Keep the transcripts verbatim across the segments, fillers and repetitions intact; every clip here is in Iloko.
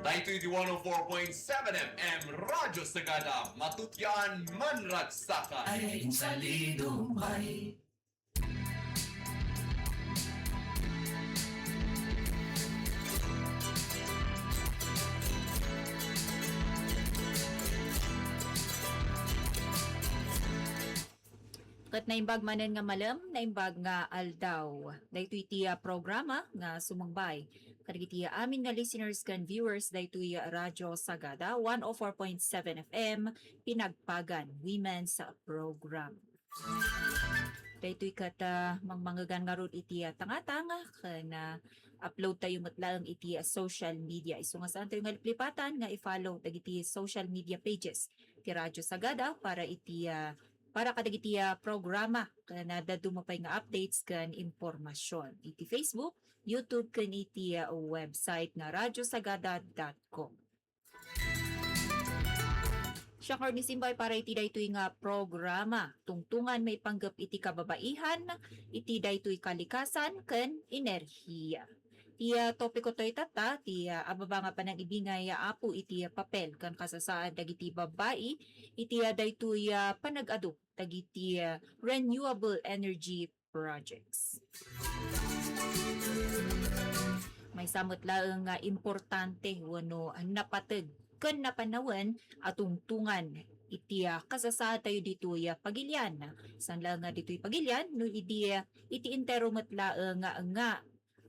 Daytoy ti one oh four point seven F M Radyo Sagada, matutyan, manragsakan. Ay, insalido, may. Ket naimbag manen nga malem, naimbag nga aldaw. Daytoy ti, ah, programa nga sumangbay kadagiti amin nga listeners ken viewers daytoy Radyo Sagada, one oh four point seven F M, Pinagpagan Women's Program. Daytoy ket, ah, mangmangegan ngarud iti, ah, tangatang ken, ah, upload tayo met laeng iti, ah, social media. Isu nga saan tayo nga liplipatan nga i-follow dagiti social media pages ti Radyo Sagada para iti, ah, para kadagiti, ah, programa ken, ah, dadduma pay nga updates ken impormasyon iti Facebook, YouTube ken iti, ah, website nga radiosagada dot com. Siak ni Simbay para iti daytoy nga programa, tungtungan maipanggep iti kababaihan, iti daytoy kalikasan ken enerhiya. Ti, ah, topiko toy tatta, ti, ah, ababa nga panangibingay, ah, apo iti, ah, papel ken kasasaad dagiti babbai iti, ah, daytoy, ah, panag-adu dagiti, ah, renewable energy projects. Maysa met laeng nga importante wenno napateg ken napanawen a tungtungan iti, ah, kasasaad tayo ditoy, ah, pagilian. Saan laeng nga ditoy pagilian, no idi, ah, iti entero met laeng nga, nga,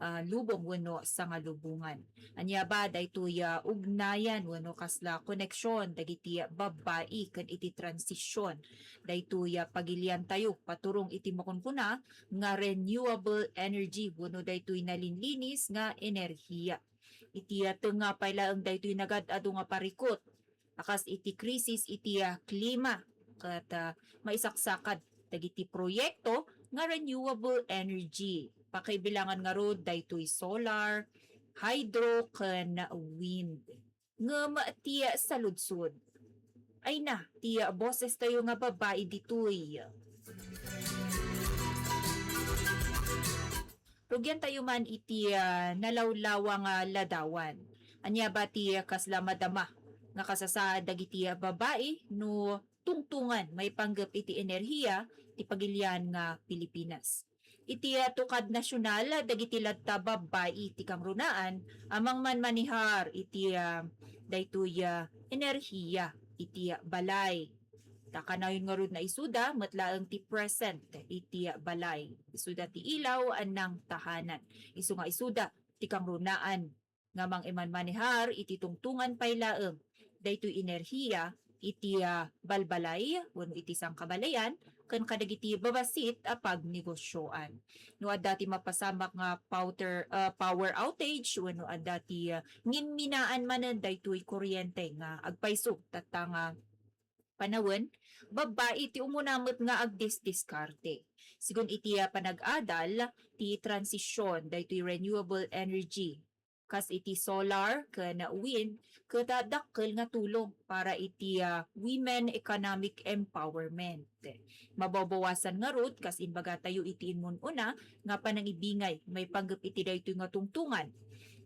ah, lubong wenno sangalubongan. Ania ba daytoy, ah, ugnayan wenno kasla koneksion dagiti babbai ken iti transition daytoy, ah, pagilian tayo paturong iti makunkuna nga renewable energy wenno daytoy nalinlinis nga enerhiya. Iti, ah, tengnga pay laeng daytoy nagad-adu nga parikut a kas iti krisis iti, ah, klima ket, ah, maisaksakad dagiti proyekto nga renewable energy. Pakaibilangan ngarud daytoy solar, hydro, ken wind. Ngem ti saludsod, ay na, ti boses tayo nga babbai ditoy. Rugian tayo man iti, ah, nalawlawang nga ladawan. Ania ba ti kasla madama nga kasasaad dagiti, ah, babbai no tungtungan maipanggep iti enerhiya ti pagilian nga Pilipinas? Iti, ah, tukad nasional, dagiti latta babbai ti kangrunaan a mangmanmanehar iti, ah, daytoy, ah, enerhiya iti, ah, balay. Ta kanayon ngarud nga isuda met laeng ti present iti balay. Isuda ti ilaw a nangtahanan. Isu nga isuda ti kangrunaan nga mangimanmanehar iti tungtungan pay laeng daytoy enerhiya iti, ah, balbalay wenno iti sangkabalayan ken kadagiti babassit a pagnegosioan. No adda ti mapasamak nga powder, ah, power outage wenno adda ti, ah, ngimminaan manen daytoy kuryente nga agpayso tatta nga panawen, babbai ti umuna met nga agdisdiskarte. Sigun iti, ah, panag-adal ti transition daytoy renewable energy, kas iti solar ken wind, ket, ah, dakkel nga tulong para iti, ah, women economic empowerment. Mabawbawasan ngarud, kas imbagatayo iti immun-una, nga panangibingay maipanggep iti daytoy nga tungtungan.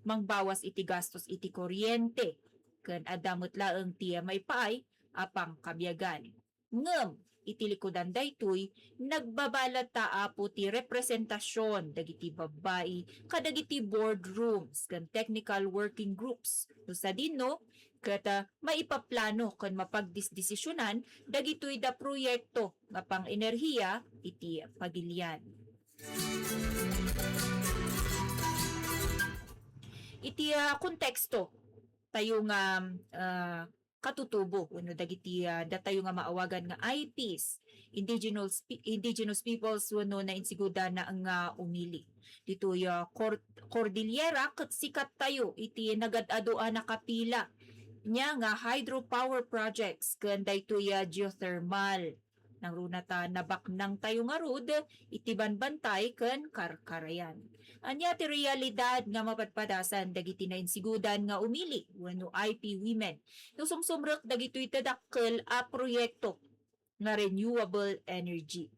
Mangbawas iti gastos iti kuryente, ken adda met laeng ti maipaay a pangkabiagan. Ngem, iti likudan daytoy, nagbabala ta apo ti representasion dagiti babbai kadagiti boardrooms ken technical working groups no sadino ket, ah, maipaplano ken mapagdisdesisionan dagitoy da proyekto nga pang-enerhiya iti pagilian. Iti, ah, konteksto tayo nga, ah, katutubo wenno dagiti, ah, datayo nga maawagan nga I Ps, indigenous pe-, indigenous peoples wenno nainsigudana nga umili. Ditoy, ah, Cor-, Cordillera ket sikat tayo iti nagad-adu a nakapila nia nga hydropower projects ken daytoy, ah, geothermal. Nangruna ta nabaknang tayo ngarud iti banbantay ken karkarayan. Ania ti realidad nga mapadpadasan dagiti nainsigudan nga umili wenno I P women no sumsumrek dagitoy ti dakkel a proyekto nga renewable energy?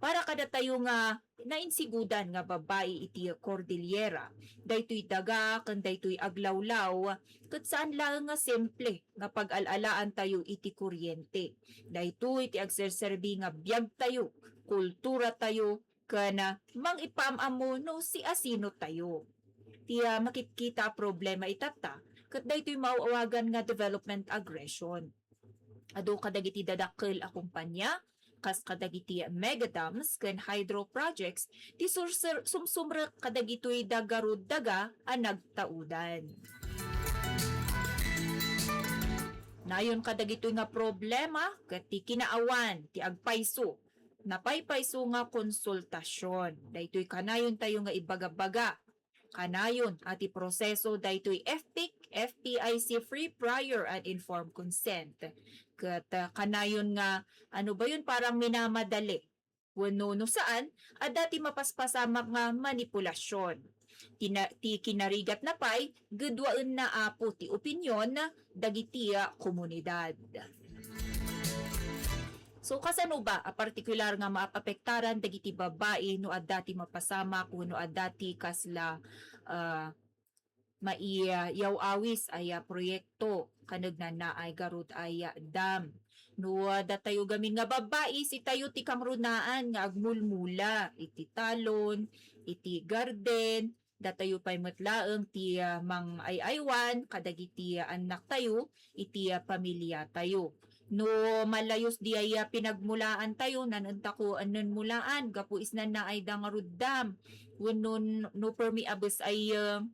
Para kadatayo nga nainsigudan nga babbai iti Cordillera, daytoy daga ken daytoy aglawlaw ket saan laeng nga simple nga pag-al-alaantayo iti kuryente. Daytoy ti agserserbi nga biagtayo, kulturatayo, ken, ah, mangipam-ammo no siasinotayo. Ti, ah, makitkita a problema itatta, ket daytoy maawagan nga development aggression. Adu kadagiti dadakkel a kumpanya, kas kadagiti megadams ken hydro projects, ti surser-, sumsumrek kadagitoy dagarud daga a nagtaudan. Nayon kadagitoy nga problema, ket ti kinaawan ti agpayso, napaypayso nga konsultasion. Daytoy kanayon tayo nga ibaga-baga. Kanayon a ti proseso daytoy F P I C, F P I C, free, prior, and informed consent. Ket, ah, kanayon nga, ano ba yun, parang minamadali. Wenno no saan, adda ti mapaspasamak nga manipulasion. Ti na-, ti kinarigatna pay, gudwaenna apo ti opinyon dagiti, ah, komunidad. So, kasano ba a partikular nga maapektaran dagiti babbai no adda ti mapasamak wenno adda ti kasla, ah, maiyaw-awis a proyekto, kanegnana ay garud ay dam? No, ah, datayo gamin nga babbai, sitayo ti kangrunaan nga agmulmula iti talon, iti garden, datayo pay met laeng ti, ah, mangay-aywan kadagiti, ah, annaktayo iti, ah, pamiliatayo. No malayos diay, ah, pinagmulaantayo, nanentako a nenmulaan gapu isnan naay da ngarud dam wenno n-, no permi a bes ay, ah,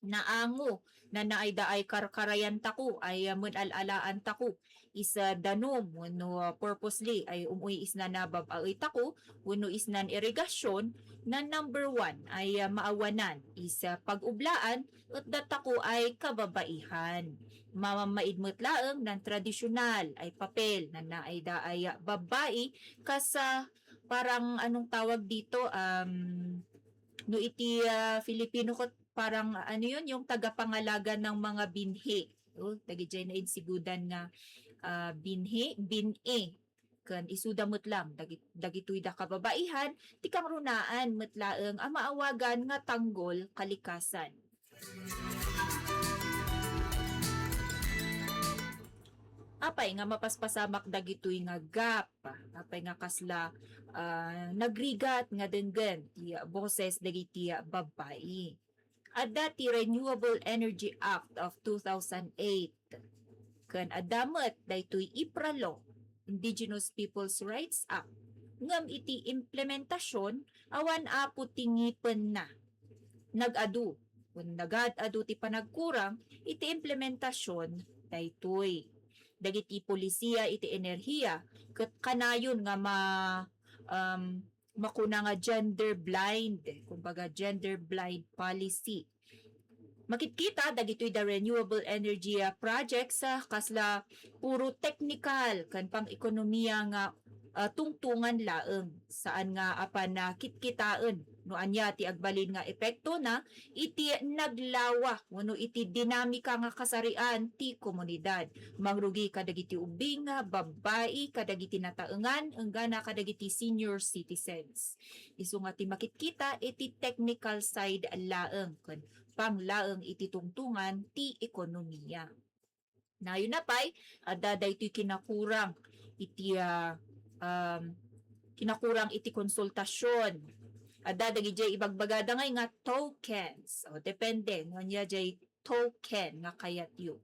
naango, nanaay da ay karkarayantako, ay, ah, men-al-alaantako is, ah, danum wenno, ah, purposely ay umuy isnan a bab-aetako wenno isnan irigasion, na number one ay, ah, maawanan is, ah, pag-ublaan et datako ay kababaihan. Mamammaid met laeng nan tradisyonal ay papel, nanaay da ay, ah, babbai, kas, ah, parang anong tawag dito, um, no iti, ah, Filipino ket parang ano yun, yung tagapangalaga ng mga binhi. Oh, dagiti nainsigodan nga, ah, binhi, bin-i. Ken isuda met lang, dagi-, dagitoy da kababaihan, ti kangrunaan met laeng a maawagan nga tanggol kalikasan. Apay nga mapaspasamak dagitoy nga gap? Apay nga kasla, ah, nagrigat nga denggen ti boses dagiti babbai? Adda ti Renewable Energy Act of two thousand eight. Ken adda met daytoy IPRA Law, Indigenous Peoples' Rights Act. Ngem iti implementasion, awan apo ti ngipenna. Nag-adu, ken nagad-adu ti panagkurang iti implementasion daytoy. Dagiti polisiya iti enerhiya ket kanayon nga ma-, um, makuna nga gender blind, kumbaga gender blind policy. Makitkita dagitoy da renewable energy, ah, projects, ah, kasla puro technical ken pang-ekonomiya nga, ah, tungtungan laeng. Saan nga apan, ah, kitkitaen no ania ti agbalin nga epektona iti naglawa wenno iti dinamika nga kasarian ti komunidad. Mangrugi kadagiti ubbing, babbai, kadagiti nataengan, enggana kadagiti senior citizens. Isu nga ti makitkita iti technical side laeng ken panglaeng iti tungtungan ti ekonomiya. Nayon na pay, adda daytoy kinakurang iti, ah, um, kinakurang iti konsultasion. Adda dagidiay ibagbagada ngay nga tokens. O, depende no ania diay token nga kayatyo.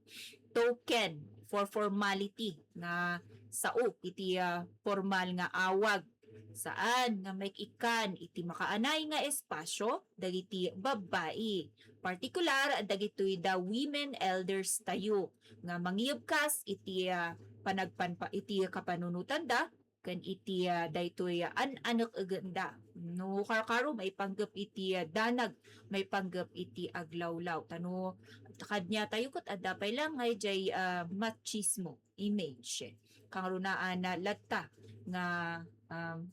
Token for formality nga sao iti, ah, formal nga awag. Saan nga maik-ikkan iti makaanay nga espasyo dagiti babbai, partikular dagitoy da women elders tayo nga mangyebkas iti, ah, panagpanpa-, iti kapanunotanda ken iti, ah, daytoy, ah, an-anekegenda. No karkaro, maipanggep iti, ah, danag, maipanggep iti aglawlaw. Ta no kaniatayo ket adda pay lang nga idiay, ah, machismo image. Kangrunaan na latta nga, um,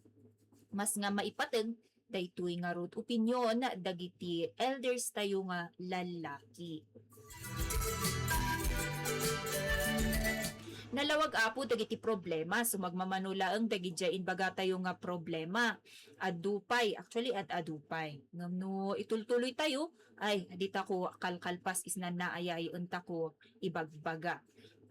mas nga maipateg daytoy ngarud opinyon dagiti elders tayo nga lallaki. Lawag, Apo, dagiti problema. So, magmamano laeng dagidiay imbagatayo nga problema. Adu pay, actually, ad-adu pay. Ngem no itultuloytayo, ay, dita ko kalkalpas isnan na, ay, ay, enta ko ibagbaga.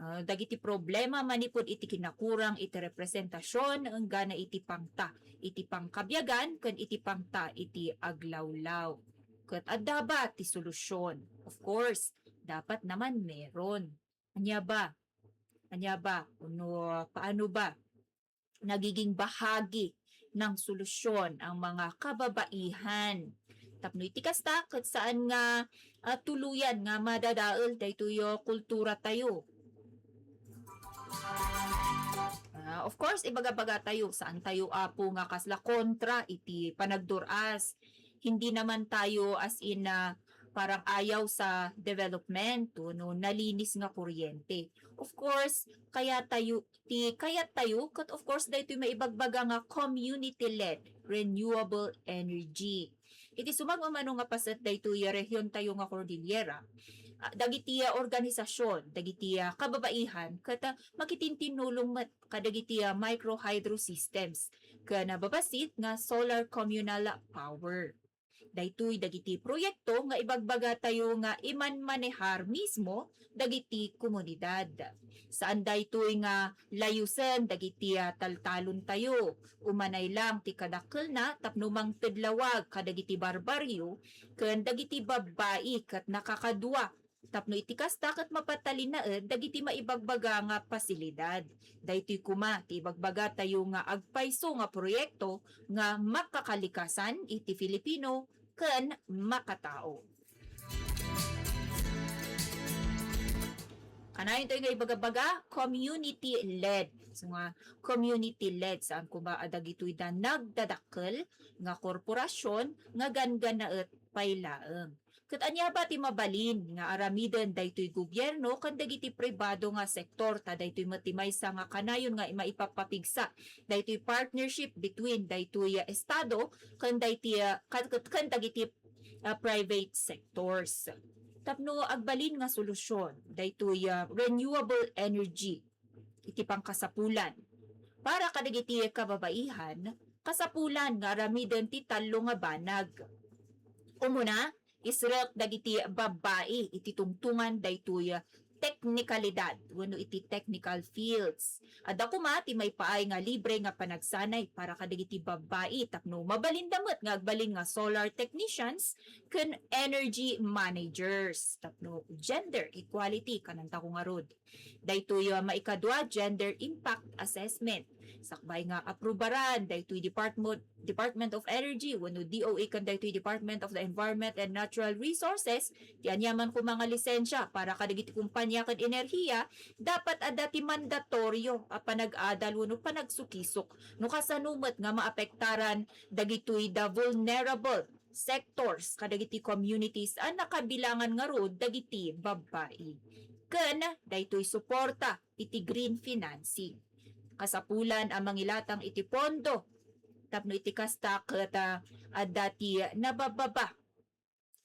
Ah, dagiti problema manipud iti kinakurang iti representasion enggana iti pangta, iti pangkabiagan, ken iti pangta iti aglawlaw. Ket adda ba ti solusyon? Of course, dapat naman meron. Ania ba? Ania ba? Ono paano ba nagiging bahagi ng solusyon ang mga kababaihan? Tapno iti kasta, ket saan nga, ah, tuluyan nga madadael daytoy, ah, kultura tayo. Ah, of course, ibaga-baga tayo, saan tayo, Apo, nga kasla kontra iti panagdur-as. Hindi naman tayo as in, ah, parang ayaw sa development, no, nalinis nga kuryente. Of course, kaya tayo, ti kayat tayo, ket of course, daytoy maibagbaga nga community-led renewable energy. Iti sumagmamano nga paset daytoy rehiyon tayo nga Cordillera, ah, dagiti, ah, organisasyon, dagiti, ah, kababaihan, ket, ah, makitintinulong met kadagiti, ah, micro hydro systems, ken, ah, babassit nga solar communal power. Daytoy dagiti proyekto nga ibagbaga tayo nga imanmanehar mismo dagiti komunidad. Saan daytoy nga layusen dagiti, ah, taltalon tayo. Umanay lang ti kadakkelna tapno mangted lawag kadagiti barbarrio ken dagiti babbai ket nakakadua. Tapno iti kasta ket mapatalinaed dagiti maibagbaga nga pasilidad. Daytoy koma ti ibagbaga tayo nga agpayso nga proyekto nga makakalikasan iti Filipino ken makatao. Kanayon tayo nga ibagabaga, community-led. So nga, community-led, saan koma a dagitoy da nagdadakkel nga korporasyon nga ganggannaet pay laeng. Ket ania ba ti mabalin nga aramiden daytoy gobierno ken dagiti pribado nga sektor? Ta daytoy met ti maysa nga kanayon nga maipapapigsa daytoy partnership between daytoy, ah, estado ken daytoy, ah, ken, ken, ken dagiti, ah, private sectors. Tapno agbalin nga solusyon daytoy, ah, renewable energy iti pangkasapulan. Para kadagiti kababaihan, kasapulan nga aramiden ti tallo nga banag. Umuna, isrek dagiti babbai iti tungtungan daytoy teknikalidad wenno iti technical fields. Adda koma ti maipaay nga libre nga panagsanay para kadagiti babbai tapno mabalinda met nga agbalin nga solar technicians ken energy managers tapno gender equality, kanantako ngarud. Daytoy, ah, maikadua, gender impact assessment. Sakbay nga aprubaran daytoy Department, Department of Energy wenno D O E ken daytoy Department of the Environment and Natural Resources ti aniaman koma nga lisensia para kadagiti kompania ken enerhiya, dapat adda ti mandatorio a panag-adal wenno panagsukisok no kasano met nga maapektaran dagitoy da vulnerable sectors kadagiti communities a nakabilangan ngarud dagiti babbai. Ken daytoy suporta iti green financing. Kasapulan a mangilatang iti pondo tapno iti kasta ket, ah, adda ti nabababa,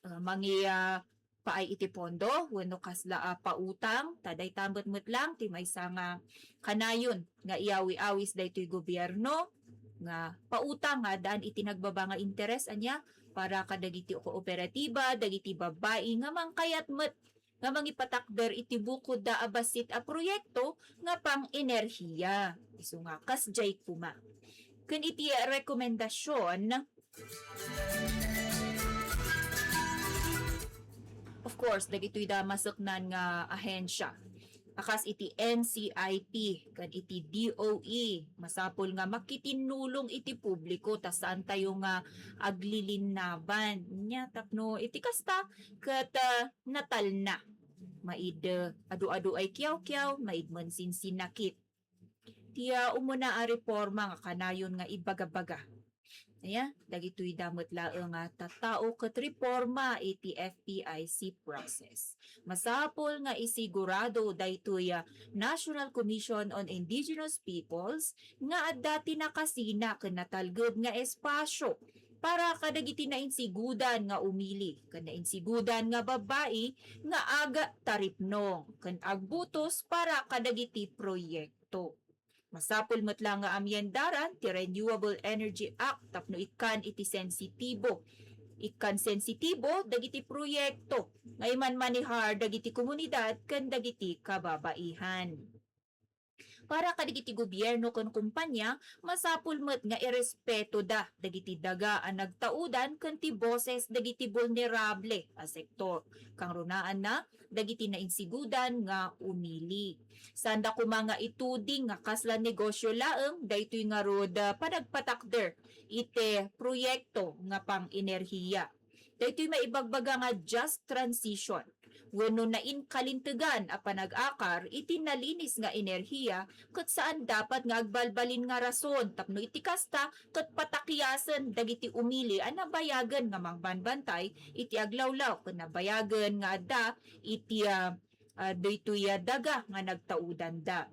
ah, mangi-, ah, paay iti pondo wenno kasla a pautang, ta dayta met met lang ti maysa nga kanayon nga iyawi-awis daytoy gobierno nga pautang nga addaan iti nagbaba nga interes ania para kadagiti kooperatiba, dagiti babbai nga mangkayat met nga mangipatakder iti bukodda a bassit a proyekto nga pang-enerhiya. Isu nga kasdiay koma. Ken iti rekomendasyon, of course, dagitoy da maseknan nga ahensya. A kas iti N C I P ken iti D O E, masapul nga makitinnulong iti publiko ta saan tayo nga aglilinnaban. Nya tapno iti kasta ket, ah, natalna. Maid, ah, adu-adu ay kiawkiaw, maid man sinsinakit. Ti, ah, umuna a reforma nga kanayon nga ibagabaga. Aya, dagitoy da met laeng nga tattao ket reforma iti F P I C process. Masapul nga isigurado daytoy, ah, National Commission on Indigenous Peoples nga adda ti nakasina ken natalged nga espasyo para kadagiti nainsigudan nga umili ken nainsigudan nga babbai nga agtaripnong ken agbutos para kadagiti proyekto. Masapul met la nga amyendaran ti Renewable Energy Act tapno ikkan iti sensitibo. Ikkan sensitibo dagiti proyekto nga imanmanehar dagiti komunidad ken dagiti kababaihan. Para kadagiti gobierno ken kompania, masapul met nga irespetoda dagiti daga a nagtaudan ken ti boses dagiti bulnerable a sektor. Kangrunaanna, dagiti nainsigudan nga umili. Saanda koma nga ituding nga kasla negosio laeng daytoy ngarud, ah, panagpatakder iti proyekto nga pang-enerhiya. Daytoy maibagbaga nga just transition. Wenno nainkalintegan a panag-akar iti nalinis nga enerhiya ket saan dapat nga agbalbalin nga rason tapno iti kasta ket patakiasen dagiti umili a nabayagen nga mangbambantay iti aglawlaw ken nabayagen nga adda iti, ah, ah, daytoy a daga nga nagtaudanda.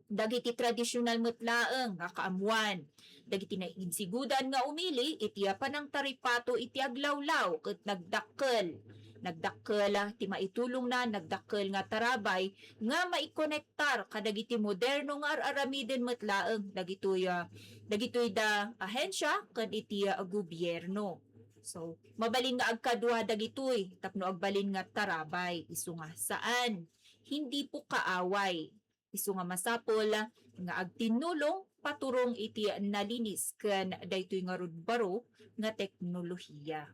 Dagiti tradisional met laeng nga kaammuan dagiti nainsigudan nga umili iti, ah, panangtaripato iti aglawlaw ket nagdakkel. Nagdakkel, ah, ti maitulongna, nagdakkel nga tarabay nga maikonektar kadagiti moderno nga ar-aramiden met laeng dagitoy, ah, dagitoy da ahensya ken iti, ah, gobierno. So, mabalin nga agkadua dagitoy tapno agbalin nga tarabay, isu nga saan, hindi po kaaway. Isu nga masapul nga agtinnulong paturong iti nalinis ken daytoy ngarud baro nga teknolohiya.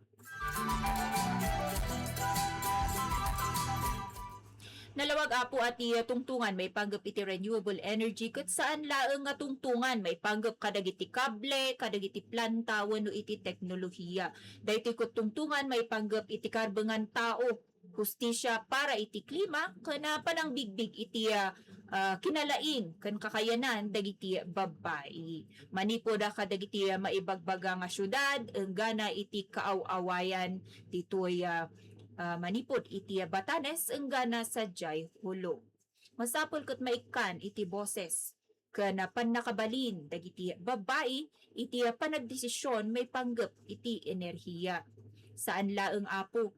Nalawag, Apo, a ti tungtungan maipanggep iti renewable energy ket saan laeng nga tungtungan maipanggep kadagiti kable, kadagiti planta wenno iti teknolohiya. Daytoy ket tungtungan maipanggep iti karbengan tao, hustisya para iti klima, ken, ah, panangbigbig iti, ah, ah, kinalaing ken kakayanan dagiti babbai. Manipud, ah, kadagiti, ah, maibagbaga nga siudad, enggana iti kaaw-awayan ditoy, ah, ah, manipud iti, ah, Batanes, enggana sadiay Jolo. Masapul ket maikkan iti boses ken pannakabalin dagiti babbai iti panagdesisyon maipanggep iti enerhiya. Saan laeng, Apo,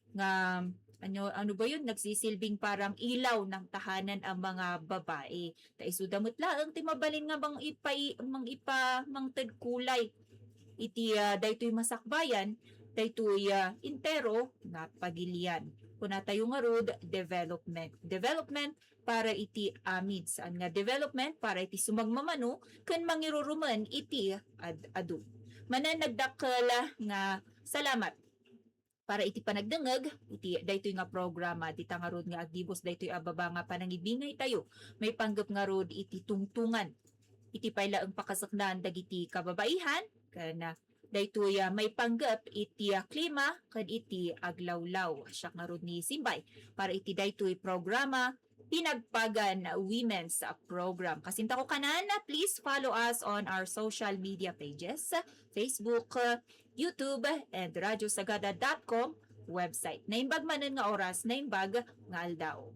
nga ano, ano ba yun? Nagsisilbing parang ilaw ng tahanan ang mga babae. Ta isuda met laeng ti mabalin nga mang ipai-, mang ipa-, mangted kulay iti, ah, daytoy masakbayan, daytoy, ah, entero nga pagilian. Kunatayo ngarud, development. Development para iti amin, saan nga development para iti sumagmamano ken mangirurumen iti ad-adu. Manen nagdakkel nga salamat para iti panagdengngeg iti daytoy nga programa. Dita ngarud nga agdibus daytoy a baba nga panangibingaytayo maipanggep ngarud iti tungtungan iti pay laeng pakaseknaan dagiti kababaihan ken, ah, daytoy, ah, maipanggep iti, ah, klima ken iti aglawlaw. Siak ngarud ni Simbay para iti daytoy programa, Pinagpagan Women's Program. Kasinta ko kanan, please follow us on our social media pages, Facebook, YouTube, and radiosagada dot com website. Naimbag manen nga oras, naimbag nga aldaw.